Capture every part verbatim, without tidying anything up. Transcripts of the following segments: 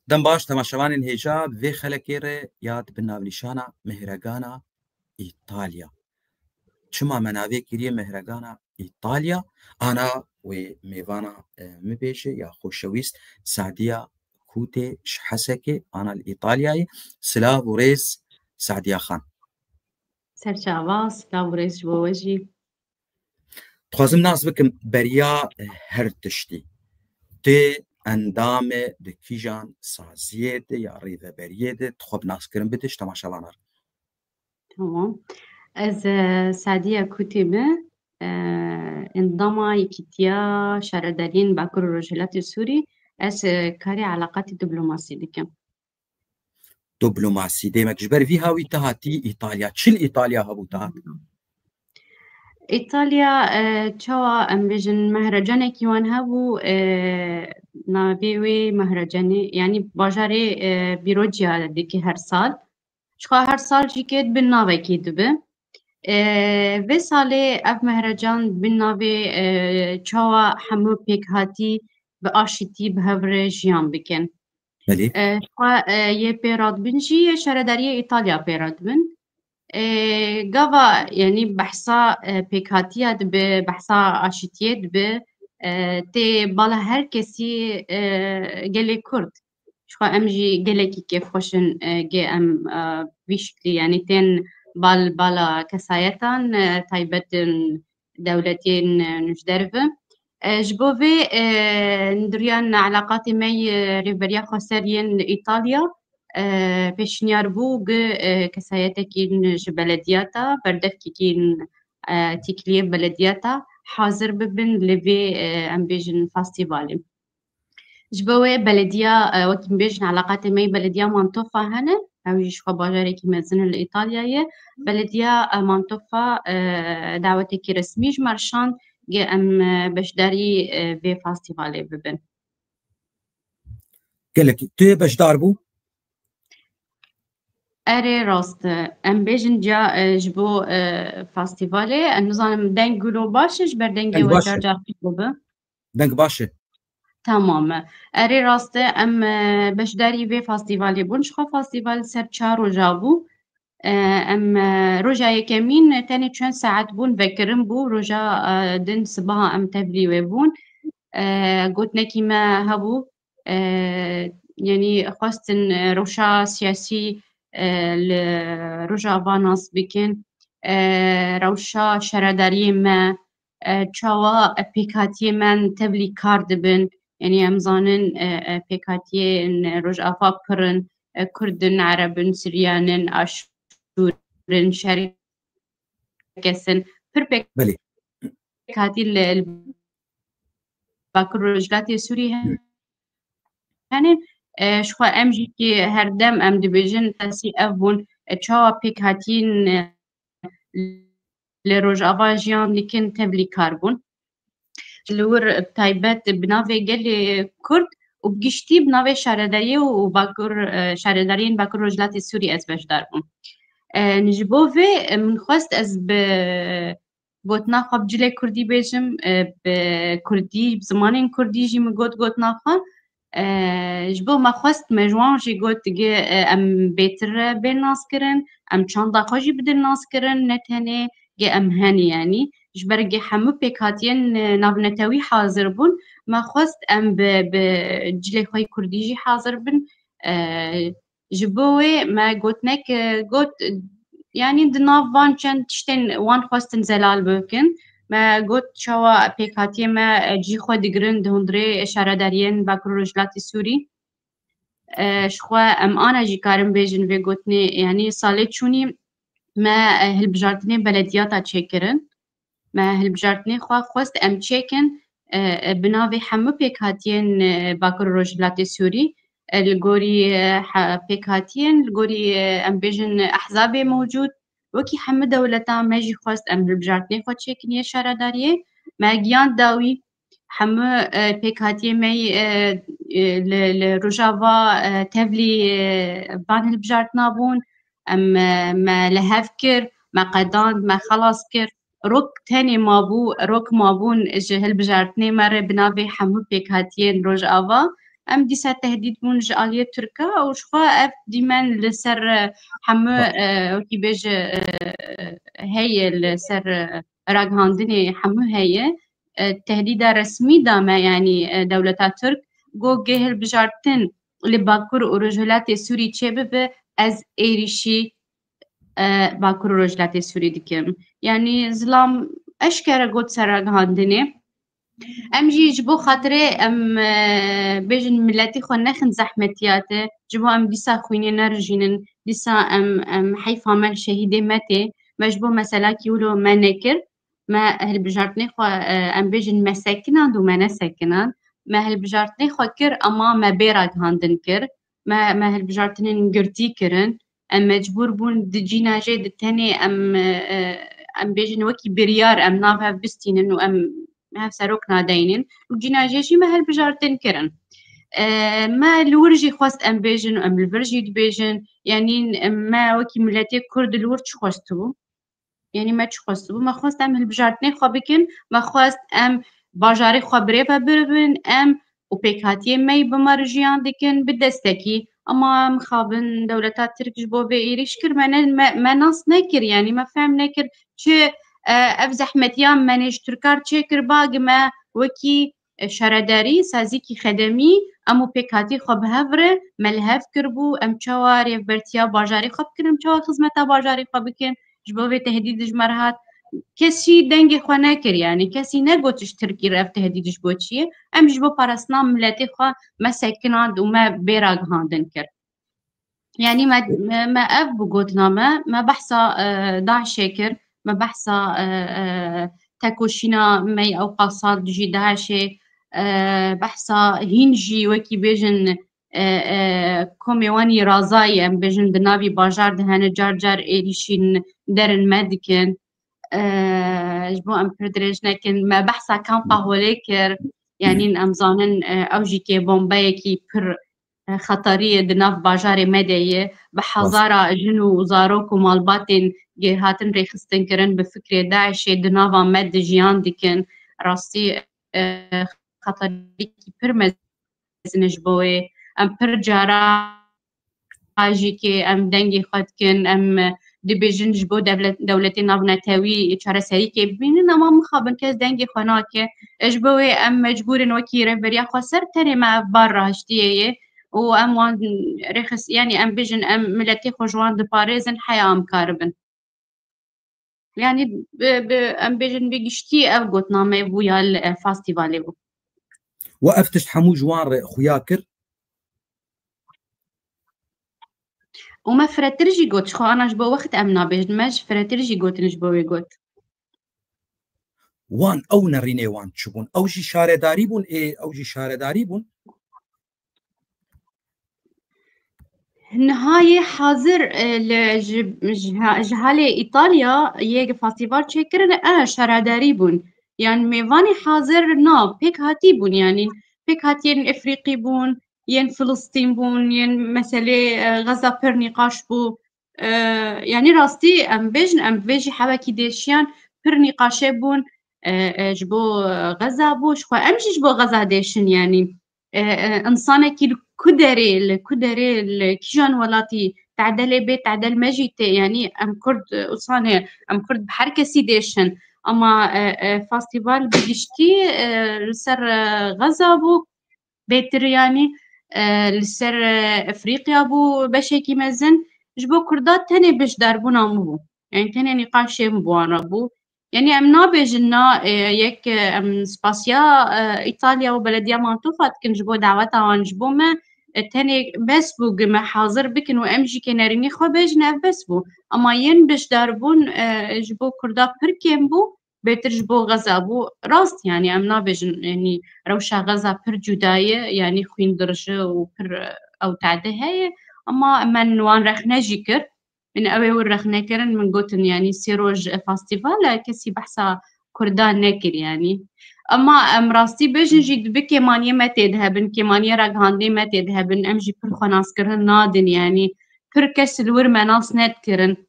Dem baş temaşevanên hêja, vê xelekê re ya di bin navnîşana Mehregana Îtalya. Çima me navê kiriye Mehregana Îtalya? Ana wê mêvana, e, min bêje ya xoşewîst Sadiya Kûtê ji Hesekê, ana li Îtalyayê. Silav û rêz Sadiya Xan. Serçava, silav û rêz ji bo we jî. Dixwazim nas bikim beriya, e, her tiştî. Tu endame di kîjan saziyê de ya rêveberiyê de, tu xwe bi naskirin bide ji temaşevanan re. Tamam. Ez, e, Sadiya Kutî me, e, endama Yekîtiya Şaredariyên Bakur û Rojhilatê Sûrî. Ez, e, karê eleqatî diplomasî dikim. Diplomasî, demek ji ber vî hawî te hatî Îtalya. Çi li Îtalya hebû te hat? Îtalya, e, çawa em bêjin, mehrecanekî wan hebû, e, navê wê mehrecanê, yanî bajarê, e, Bîrociya dike her sal. Ji xwe her sal jî kê di bin navekî dibe. E, vê salê ev mehrecan bin navê, e, çawa hemû pêkhatî bi aşitî bi hev re jiyan bikin. Belê. E, ji xwe, e, yê pê radibin jî yê Şaredariyê Îtalya pê radibin. E, gava, yanî behsa, e, pêkhatiya dibe, behsa aşitiyê dibe, e, tê bala her kesî, e, gelê Kurd. Ji xwe em jî gelekî kêfxweş in, e, gê em, e, vî şiklî, yanî tên bal bala kesayetan, e, taybet in dewletên, e, nûjderve. E, ji bo vê, e, duriya eleqatê me yê Rêveberiya Xweser yên Îtalya, e, pêşniyar bû gi, e, kesayetekî ji belediyata, berdevkekî, e, têkiliyê belediyata hazir bibin li vê, e, em bêjin festîvalê. Ji bo wê belediya, e, wekî bêjin eleqatê me yê belediya Mantofa hene, ew jî ji xwe bajarekî mezin li Îtalyayê. Belediya, e, Mantofa, e, dawetekî resmî ji me re şand, gi em, e, beşdarî, e, vê festîvalê bibin. Gelek, tu yê beşdar bû? Erê, rast e. Em bêjin ca, e, ji bo, e, festîvalê, em nizanim deng gulo baş e, ji ber dengê Deng we baş e. Car car qît bibe. Deng baş e. Tamam e. Erê, rast e, em, e, beşdarî vê festîvalê bûn. Ji xwe festîval ser çar roja bû. E, em, e, roja yekemîn tenê çend saet bûn vekirin bû. Roja, e, din sibaha em tevlî wê bûn. E, gotinekî me hebû, e, yanî xwestin, e, rewşa siyasî, e, li Rojava nas bikin. E, rewşa şaredariyê me, e, çawa, e, pêkhatiyê me tevlî kar dibin. Yanî em zanin, e, e, pêkhatiyên Rojava pir in, e, Kurd in, Ereb in, Siryan in, Aşûr in, Şerkes in. Pir Belê. Pêkhatî li, li Bakur Rojhilatê Sûrî hene. E, ji xwe em jî ki her dem em dibêjin, esî ev bûn, e, çawa pêkhatiyên, e, li Rojava jiyan dikin tevlî kar bûn. Li wir taybet bi navê gelê Kurd û bi giştî bi navê şaredariyê û Bakur, e, şaredariyên Bakur Rojhilatê Sûrî ez beşdar bûm. E, ji bo vê, e, min xwest ez bi gotina xwe bi cilê Kurdî bêjim, e, bi Kurdî, bi zimanên Kurdî jî min got gotina xwe. E, ji bo me xwest me ji wan jî got, gi, e, em bêtir re bên naskirin, em çanda xwe jî bidin naskirin, ne tenê gi em henî, yanî ji ber gi hemû pêkhatiyên, e, navnetewî hazir bûn, me xwest em bi, bi cilê xwe yê Kurdî jî hazir bin. E, ji bo wê me gotinek, e, got, yanî di nav van çend tiştên wan xwestin zelal bikin. Me got çawa pêkhatiyê me, e, cî xwe digirin di hundirê şaredariyên Bakur Rojhilatê Sûrî. E, ji xwe em ana jî karin bêjin vê gotinê, yanî salê çûnî me, e, hilbijartinê belediyata çêkirin. Me hilbijartinê xwe xwest em çêkin, e, e, bi navê hemû pêkhatiyên, e, Bakur Rojhilatê Sûrî, e, li gorî, e, he-, pêkhatiyên, li gorî, e, em bêjin ehzabê mewcûd, wekî hemû dewletan me jî xwest em hilbijartinê xwe çêkin yê şaredariyê. Me giyan dawî hemû, e, pêkhatiyê me yî, e, e, li, li Rojava, e, tevlî, e, van hilbijartina bûn. Em, e, me li hev kir, me qedand, me xelas kir. Rok tenê mabû, rok mabûn ji hilbijartinê me re bi navê hemû pêkhatiyên Rojava. Em dîsa tehdîd bûn ji aliyê Tirka û jixwe ev dîmen li ser, e, hemû, e, wekî bêje, e, heye li ser, e, ragihandinê hemû heye. E, tehdîda resmî da me, yanî, e, dewleta Tirk, got, gê hilbijartin li Bakur û Rojhilatê Sûrî çêbibe, ez êrîşî, e, Bakur û Rojhilatê Sûrî dikim. Yanî zilam eşkere got ser ragihandinê. Em jî ji bo xatirê em, e, bêjin miletî xwe nexin zehmetiyate, ji bo em dîsa xwînê nerijînin, dîsa em, em heyfa me şehîdê me tê, me ji bo meselakî wilo me nekir, me hilbijartinê xwe, e, em bêjin me sekinand û me nesekinand. Me hilbijartinê xwe kir, ama me bê ragihandin kir. Me, me hilbijartinên girtî kirin. Em mecbûr bûn di cîna jê di tenê em, e, em bêjin wekî biryar em nav hev bistînin û em hev serok nadeynin. Û cîna jê jî me hilbijartin kirin. E, me li wir jî xwest em bêjin û em li vir jî dibêjin. Yanî me wekî miletê Kurd li wir çi xwestibû? Yanî me çi xwestibû? Me xwest em hilbijartinê xwe bikin, me xwest em bajarê xwe bi rê ve biribin, em û pêkhatiyê me yî bi me re jiyan dikin, bi destekî. Ama mixabin dewleta Tirk ji bo vê êrîş kir, me ne, me, me nas nekir, yanî me fehm nekir çi, e, ev zehmetiya me nêj Tirkar çêkir, bagi me wekî, e, şaredarî, sazîkî xedemî, em û pêkhatî xwe bi hev re me li hev kiribû, em çawa rêvbertiya bajarê xwe bikin, em çawa xizmeta bajarê xwe bikin, ji bo vê tehdîd ji me re hat. Kes jî dengê xwe nekir, yanî kesî negot ji Tirkî re ev tehdîd ji bo çi ye. Em ji bo parastina miletê xwe me sekinand û me bê ragihandin kir. Yanî me, me, me ev bû gotina me, me behsa, e, DAIŞê kir, me behsa, e, e, tekoşîna me yê ewqas sal dijî DAIŞê, e, behsa hîn jî wekî bêjin, e, e, komê wan yî razayî, em bêjin di navî bajar de hene, car car êrîşîn derin me dikin. E, ji bo em pir dirêj nekin, me behsa kampa holê kir. Yanî em zanin, e, ew jî kê bombeyekî pir, e, xeterî ye di nav bajarê me de ye. Bi hezara jin û zarok û malbatên gê hatin rêxistin kirin, bi fikrê DAIŞê di nava me de jiyan dikin. Rastî, e, xeterîkî pir mezin e ji bo wê. Em pir cara jî kê em dengê xwe dikin, em dibêjin ji bo dewlet-, dewletê navnetewî çareserîkê bibînin, ama mixabin kes dengê xwe nake. E, ji bo wê em mecbûr in wekî Rêveberiya Xweser tenê me ev bar rahiştiyê ye û em wan rêxis-, yanî em bêjin em miletê xwe ji wan diparêzin heya em karibin. Yanî bi, bi, em bêjin bi giştî ev gotina me bû ya li, e, festîvalê bû. We ev tişt hemû ji wan re xuya kir? Û me firetir jî got, ji xwe ana ji bo wext em nabêjin, me ji firetir jî gotin ji bo wê got. Wan ew nerînê wan çi bûn? Ew jî şaredarî bûn, ê, ew jî şaredarî bûn? Niha yê hazir, e, li, ji, ji ha-, ji halê Îtalya yê festîval çêkirin, e, şaredarî bûn. Yanî mêvanê hazir na, pêk hatî bûn, yanî pêk hatiyên Efrîqî bûn, yên Filistîn bûn, yên meselê, e, Xeza pir nîqaş bû. E, yanî rastî em bêjin, em vê jî hewekî dêşiyan pir nîqaşê bûn, e, e, ji bo Xeza bû, ji xwe em jî ji bo Xeza dêşin, yanî, e, e, insanekî li ku derê, li ku derê, li kîjan welatî tedel ê bê, tedel me jî tê, yanî em Kurd, e, usanê, em Kurd bi her kesî dêşin. Ama, e, e, festîval bi giştî, e, li ser, e, Xeza bû. Bêtir yanî, e, li ser, e, Efrîqya bû beşekî mezin. Ji bo Kurda tenê beşdarbûna min bû. Yanî tenê nîqaşê min bi wan re bû. Yanî em nabêjin na, e, yek, e, em spasiya, e, Îtalya û Belediya Mantofa dikin ji bo daweta wan ji bo me, e, tenê bes bû gi me hazir bikin û em jî kê nerînî xwe bêjin, ev bes bû. Ama yên beşdarbûn, e, ji bo Kurda pir kêm bû. Bêtir ji bo Xeza bû. Rast, yanî em nabêjin, yanî rewşa Xeza pir cuda ye, yanî xwîndirji û pir, e, ew tade heye. Ama min wan rexne jî kir. Min ew ê wir rexne kirin, min gotin, yanî sê roj festîval e, kesî behsa Kurdan nekir, yanî. Ama em rastî bêjin jî dibi kêmaniyê me tê de hebin, kêmaniyê ragihandê me tê de hebin, em jî pir xwenaskirin nadin, yanî pir kes li wir me nas nedikirin.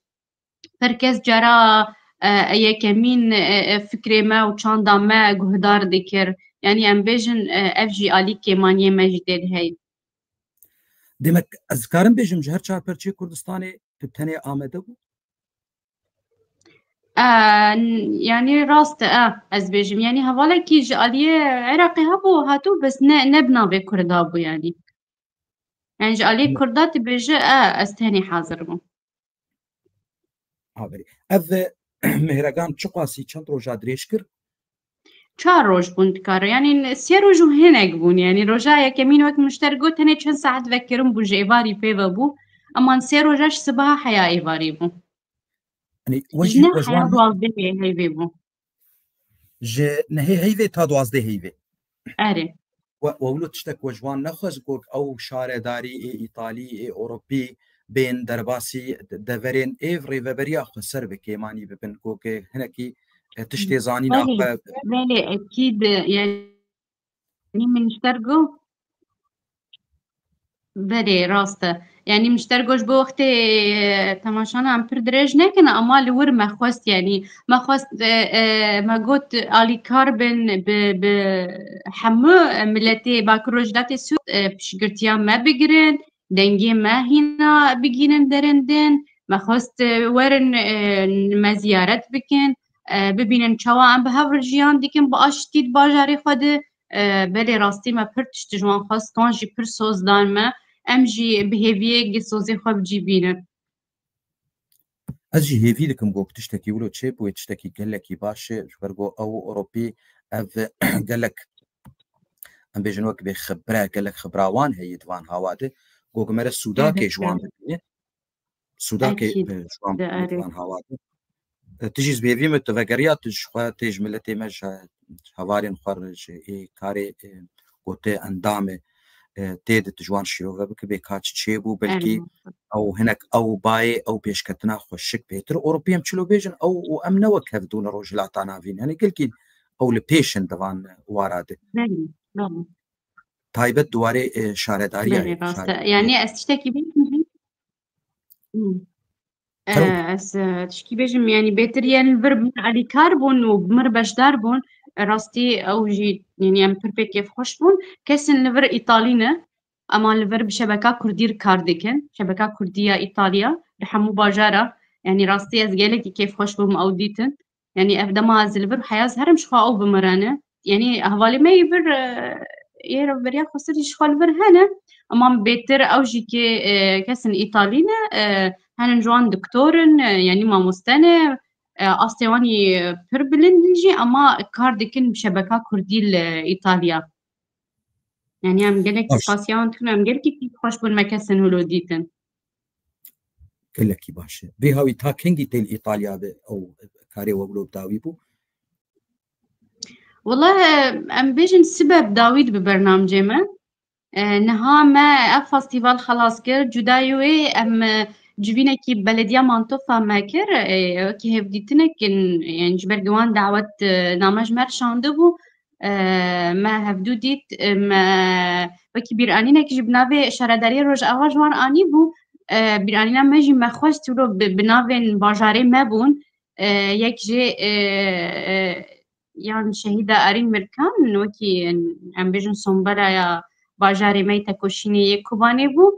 Pir kes cara, e, yekemîn, e, e, fikrê me û çanda me guhdar dikir. Yanî em bêjin, e, ev jî alî kêmaniyê me jî tê de heye. Demek ez karim bêjim ji her çar perçeyê Kurdistanê tu tenê amade bû? E, n- yanî rast e, e, ez bêjim. Yanî hevalekî ji aliyê Iraqê hebû, hatû, bes ne, ne bi navê Kurda bû yanî. Yanî ji aliyê Kurda tu bêje, e, ez tenê hazir bûm. Aferî. Ev, e, mêhregan çiqasî çend roja dirêj kir? Çar roj bûn dikare. Yanî sê roj û hinek bûn. Yanî roja yekemîn wek min ji te re got tenê çend saet vekirin bû, ji êvarî pê ve bû. Eman sê roja ji sibaha heya êvarî bû. Yanî we Ji jî ne we ji heya wan ne- duwazdehê heyvê bû. Ji nehê heyvê ta duwazdeh heyvê. Erê. We, we wilo tiştek we ji wan nexwest got ew şaredarî ê Îtalî, ê Ewropî bên derbasî deverên ê rêveberiya xweser bi kêmanî bibin, got hinekî, e, tiştê zanîna Belê, xwe. Belê, ekîd, yanî min ji te re got. Belê, rast e. Yanî min ji te re got ji bo wextê, e, temaşana em pir dirêj nekin, ama li wir me xwest, yanî me xwest, e, e, me got alîkar bin bi, bi hemû miletê Bakur Rojhilatê Sûriyê, e, piştgirtiya me bigirin, dengê me hîna bigînin derindin, me xwest, e, werin, e, me ziyaret bikin, e, bibînin çawa em bi hev re jiyan dikin bi aştî di bajarê xwe de. E, belê rastî me pir tişt ji wan xwest, wan jî pir soz dan me. Em jî bi hêviyê gi sozê xwe bi cî bînin. Ez jî hêvî dikim got tiştekî wilo çêbû, wê tiştekî gelekî baş e, ji ber ku ew Ewropî ev gelek, em bêjin wek bê xibre, gelek xibra wan heye di van hawa de. Got mere sûdakê ji wan bibîne. Sûdakê, Ekîd, e, ji wan de, bibîne di erê. Van hawa de. E, tu jî ez bi hêvî me tu vegeriya, tu ji xwe tê ji miletê me, ji, ji hevalên xwe re, ji ê karê, e, ku tê endam e, e, tê de tu ji wan şîrove bike bê ka çi çêbû, belkî Erê. Ew hinek ew bayê, ew pêşketina xweşik bêtir. Ewropî em çilo bêjin, ew û em ne wek hev dû ne Rojhilata Navîn. Yanî gelkî ew li pêş in di van wara de. Belê, belê. Taybet di warê, e, şaredariyê Belê, rast e. Yanî ez tiştekî bêjim. Hmm. Teror. E, ez, e, tişkî bêjim, yanî bêtir yên li vir bi min alîkar bûn û bi min re beşdar bûn. E, rastî ew jî, yanî em pir pê kêfxweş bûn. Kesin li vir Îtalî ne, ema li vir bi şebeka Kurdî re kar dikin. Şebeka Kurdî ya Îtalya, di hemû bajara. Yanî rastî ez gelekî kêfxweş bûm ew dîtin. Yanî ev dema ez li vir heya ez herim ji xwe ew bi min re ne. Yanî hevalê me yê vir, e, yê revberiya xweser jî ji xwe li vir hene. Ema bêtir ew jî ki, e, kesin Îtalî ne, e, henin ji wan doktor in, e, yanî mamoste ne, e, astê wan yî pir bilind in jî, ema kar dikin bi şebeka Kurdî li Îtalya. Yanî em gelekî Baş. spasiya wan dikin, em gelekî kêfxweş bûn me kesin wilo dîtin. Gelekî baş e. Vê hawî ta kengî tê li Îtalya be ew karê we wilo bi dawî bû? Wela, em bêjin sibe bi dawî dibe bernamcê me. E, niha me ev festîval xelas kir. Cudayî wê em, e, civînekî belediya Mantova me kir. E, wekî hevdîtinek in, yani ji ber wan dawet, e, name ji me re şandibû. E, me hevdû dît, e, me wekî bîranînek jî bi navê Şaredariyê Rojava ji wan anîbû. E, bîranîna me jî me xwest wilo bi, bi navên bajarê me bûn. E, yek jê, e, e, yan Şehîda Arîn Mirkan, wekî em bêjin sombela ya bajarê me yê tekoşînê yê Kobanê bû.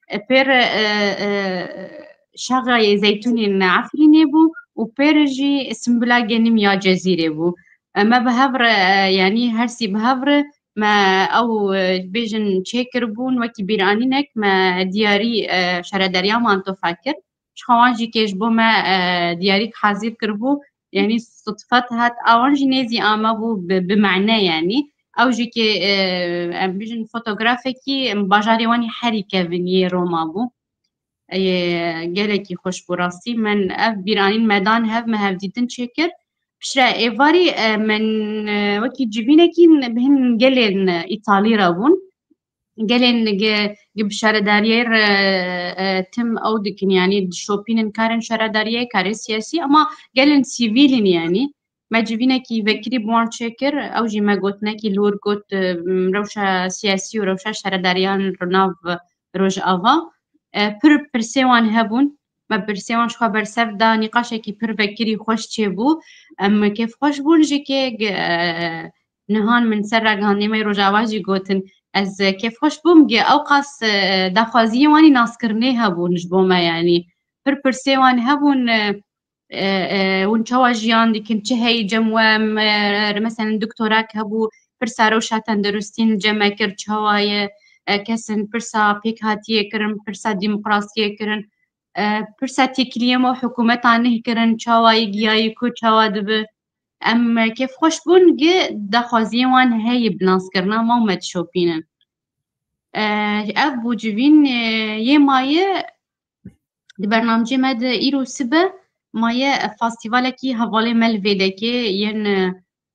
E, pêr, e, e, Şaxayê Zeytûnê ne Efrînê bû û pêr jî Simbula Genim ya Cezîrê bû. E, me bi hev re, e, yanî hersî bi hev re me ew, e, bêjin çêkiribûn, wekî bîranînek me diyarî, e, Şaredariya Mantova kir. Ji xwe wan jî kê ji bo me, e, diyarîk hazir kiribû. Yanî sutfet hat, a wan jî nêzî amebû bi, bi mane yanî. Ew jî kê, e, em bijin fotografekî, em bajarê wan yê herî kevin yê Roma bû. Ê, gelekî xweş bû rastî. Min ev bîranîn me dan hev, me hevdîtin çêkir. Piştre êvarî, e, min, e, wekî civînekî bi hin gelên, e, Îtalî re bûn. Gelên gi, gi bi şaredariyê re, e, tim ew dikin, yanî dişopînin karên şaredariyê, karê siyasî, ama gelên sivîl in yanî. Me civînekî vekirî bi wan çêkir, ew jî me gotinekî li wir got, e, rewşa siyasî û rewşa şaredariyan li nav Rojava. E, pir pirsê wan hebûn. Me pirsê wan ji xwe bersev da, nîqaşekî pir vekirî xweş çêbû. Em kêfxweş bûn jî kê, e, nihan min ser ragihandê me Rojava jî gotin. Ez, e, kêfxweş bûm gi ew qas, e, daxwaziyê wan ê naskirinê hebûn ji bo me, yanî pir pirsê wan hebûn, e, e, e, hûn çawa jiyan dikin, çi heye cem we, em, e, meselen doktorak hebû, pirsa rewşa tenduristî li cem me kir, çawa ye, e, kesin pirsa pêkhatiyê kirin, pirsa demokrasiyê kirin, e, pirsa têkiliyê me û hikûmeta neh kirin, çawa ye giyayî ku çawa dibe. Em, e, kêfxweş bûn gi daxwaziyê wan heye bi naskirina me û me dişopînin. E, ev bû civîn, e, yê maye di bernamcê me de îro sibe maye festîvalekî hevalê me li Vêdekê yên,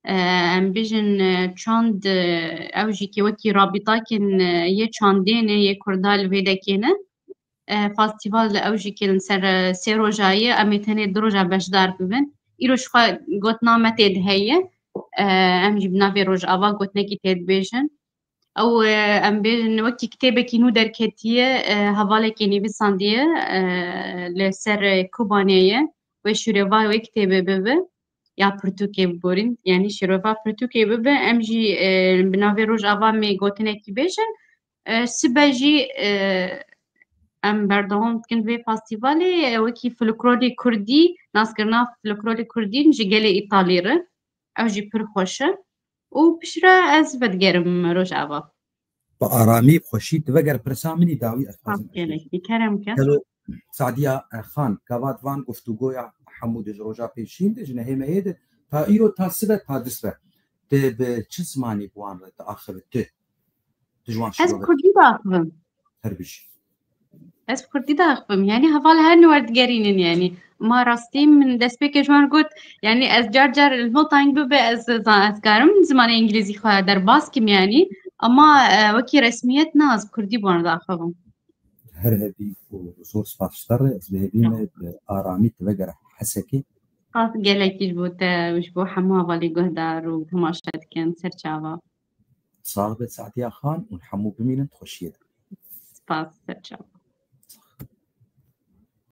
e, em bêjin, e, çand, e, ew jî kê wekî rabîtakên, e, yê çandê ne, yê Kurda li Vêdekê ne. E, festîval ew jî kirin ser, e, sê roja ye, em ê tenê du roja beşdar bibin. Îro ji xwe gotina me tê de heye. E, em jî bi navê Rojava gotinekî tê dibêjin. Ew, e, em bêjin wekî kitêbekî nû derketiye, e, hevalekê nivîsandiye, e, li ser, e, Kobanê ye. Wê şîrova wê kitêbê bibe. Ya pirtûkê biborîn, yanî şîrova pirtûkê bibe. Em jî, e, bi navê Rojava mê gotinekî bêjin. E, sibe jî, e, em berdewam dikin vê festîvalê, e, wekî folklorê kurdî, naskirina folklorê kurdî ji gelê Îtalî re. Ew jî pir xweş e. Û piştre ez vedigerim Rojava. Bi aramî, bi xweşî, tu veger pirsa min î dawî ez dixwazim. Spas gelekî, kerem ke. Gelo Sadiya, e, Xan, gava di van guftûgoya hemû de ji roja pêşîn de, ji nehê mehê de, ta îro, ta sibe, ta du sibe, tu bi çi zimanî bi wan re diaxive tu? Tu ji wan şîrove... Ez kurdî diaxivim. Her bijî. Ez kurdî diaxivim. Yanî heval her ne werdigerînin yanî. Ma rastî min destpêkê ji wan got, yanî ez car car li Holtang bibe ez zan-, ez karim zimanê îngilîzî xwe derbas kim yanî. Ama, e, wekî resmiyet ne, ez kurdî bi wan diaxivim. Her hebî û zor spas ji te re. Ez bi hêvî me bi aramî tu vegere Hesekê. Spas gelekî ji bo te û ji bo hemû hevalê guhdar û temaşe dikin. Ser çava. Sax be Sadiya Xan û hemû bimînin di xweşiyê de. Spas, ser çava.